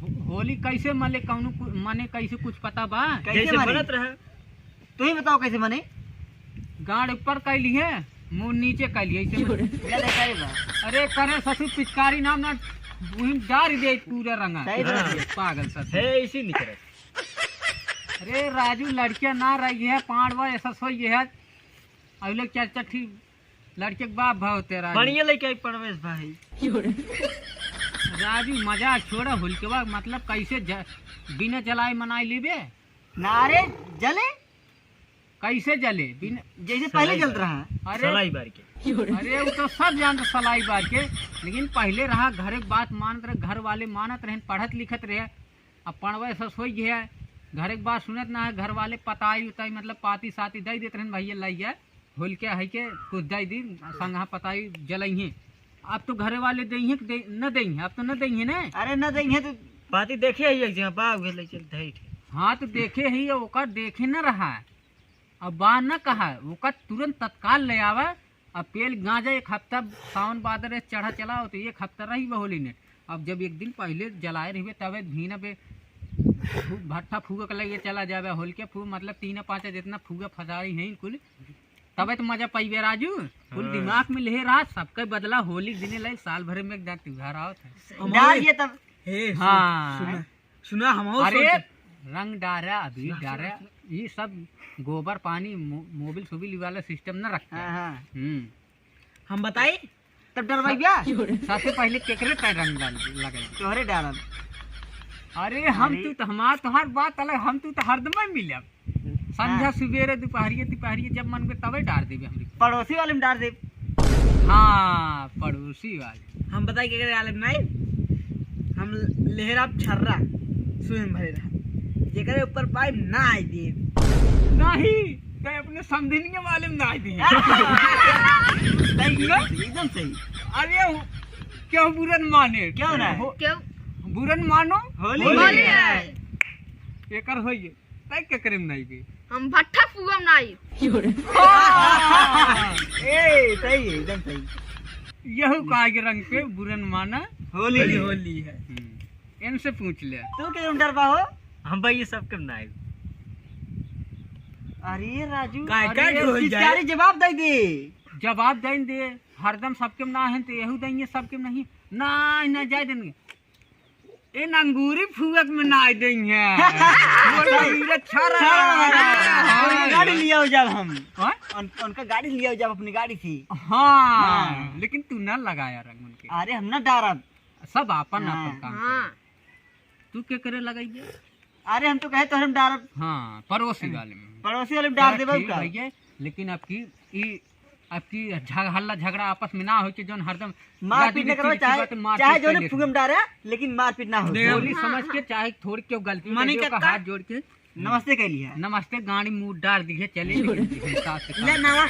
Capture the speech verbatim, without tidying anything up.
हो-, होली कैसे मने, कौनो कु-, मने कैसे कुछ पता बा? कैसे जैसे मने? बनत रहे। तू ही बताओ कैसे मने? गाड़ ऊपर कैली है, मुंह नीचे कैली है, ऐसे मने। गले करे बा। अरे करे ससुर पिचकारी नाम ना, वही डार दे पूरा रंगा। सही बात है। पागल ससुर। है इसी निकले। अरे राजू, लड़कियां ना रही है, पांडवा ऐसा सोई है। अब लोग चार चट्ठी लड़के के बाप भाव तेरा। बढ़िया लड़के आई परवेश भाई। राजू, मजाक छोड़ा, होलिकवा मतलब कैसे ज-, बिना जलाए मनाई लेबे? ना रे, जले। कैसे जले? बिना जैसे पहले जलत रहा। अरे, सलाई बार के। अरे, वो तो सब जानत सलाई बार के, लेकिन पहले रहा, घर के बात मानत रहे, घर वाले मानत रहे, पढ़त लिखत रहे। अब पढ़वे सस होई गया, घर के बात सुनत ना है, घर वाले पताई उताई, मतलब पाती साती दे देत रहन, भैया लइया, होलिका है के कुछ दे दी, संगहा पताई जलइहे। अब तो घरे वाले देइहे कि दे, न देइहे, अब तो न देइहे ना। अरे न देइहे तो पाती देखे ही एक जगह बा, उहे ले चल धैठ। हाँ, तो देखे ही, ओकर देखे न रहा। अब बा न कहा, ओकर तुरंत तत्काल ले आवा। अब पेल गांजा एक हफ्ता, सावन भादर चढ़ा चला हो, तो एक हफ्ता रही बा होली ने। अब जब एक दिन पहले जलाए रहिबे, तबे भीना पे फू-, भट्ठा फूक लगे चला जाबे, होलिका फू-, मतलब तीन पाँच जितना फूका फसाई हैं कुल, तबे तो मजा पाइबे राजू। कुल हाँ। दिमाग में ले रहा, सबके बदला होली के दिने ले, साल भर में एक दांत त्योहार आवत है। डाल ये तब। हे, सुन, हाँ। सुना, सुना, हम और अरे, सोच रंग डारा, अबीर सुना, डारा, सुना, सुना। ये सब गोबर पानी, मो-, मोबिल सोबिल वाला सिस्टम ना रखता। हाँ, हाँ। हम्म। हम बताई? तब डरवाई बा? सबसे पहले केकरे पे रंग डाल, लगाई? तोहरे डालब। अरे, हम अरे। तू तो, हमार तोहार बात अलग, हम तू तो हरदम मिलब। संझा, हाँ। सुबेरे, दुपहरिये, तिपहरिये जब मन के तबे डार देबे हमरे। पड़ोसी वाले में डार देब। हाँ, पड़ोसी वाले। हम बताई केकरे आलम नहीं, हम लेहराब छर्रा, सुन भरे रहा, जेकरे ऊपर पाइप ना आई देब। नहीं, तै अपने समधिनिया वाले में ना आई देब। सही, एकदम सही। अरे, क्यों बुरन माने? क्यों ना? हो-, क्यों? बुरन मानो? होली होली है। है। एकर होइए। तै केकरे में नाई बे? हम भट्ठा फुआ में नाई। हाँ। ए, सही है, एकदम सही। यहू का आगे रंग पे बुरन माना होली। होली, होली है। हम्म। इनसे पूछ ले। तू के उंडर बा हो? हम भाई ये सब के में नाई। अरे राजू, काय, अरे काय हो जाए? जवाब दे दे। जवाब दे दे। हरदम सबके में ना है तो यहू देंगे, सबके में नहीं। ना, ना जाए देंगे। इन अंगूरी फुअत में ना देंगे। बोला, "हीरे छरा।" छरा। हाँ। उनका गाड़ी लिया हो जाब हम। हाँ? उन-, उनका गाड़ी लिया हो जाब अपनी गाड़ी से। हाँ, हाँ। लेकिन तू ना लगाया रंग उनके। अरे, हम ना डारब। सब आपन, हाँ। आपन काम हाँ। करे। तू के करे लगाई दे? अरे, हम तो कहे तोहरे में डारब। हाँ, पड़ोसी वाले में। पड़ोसी वाले में डार चला देबे ठीक का? भैया, लेकिन अब की ई, अब की झग-, हल्ला झगड़ा आपस में ना होई कि जौन हरदम मारपीट गाली न करो, गलौज, चाहे, बात मारपीट चाहे जौन कर ले फुगम डारे, लेकिन मारपीट ना हो। होली हाँ, समझ के हाँ। चाहे थोड़ी क्यों गलती मने कर दियो, का हाथ जोड़ के नमस्ते कह लिया। नमस्ते, गाड़ी मूड डार दिए, चले लेकिन हिसाब से काम ले नवा।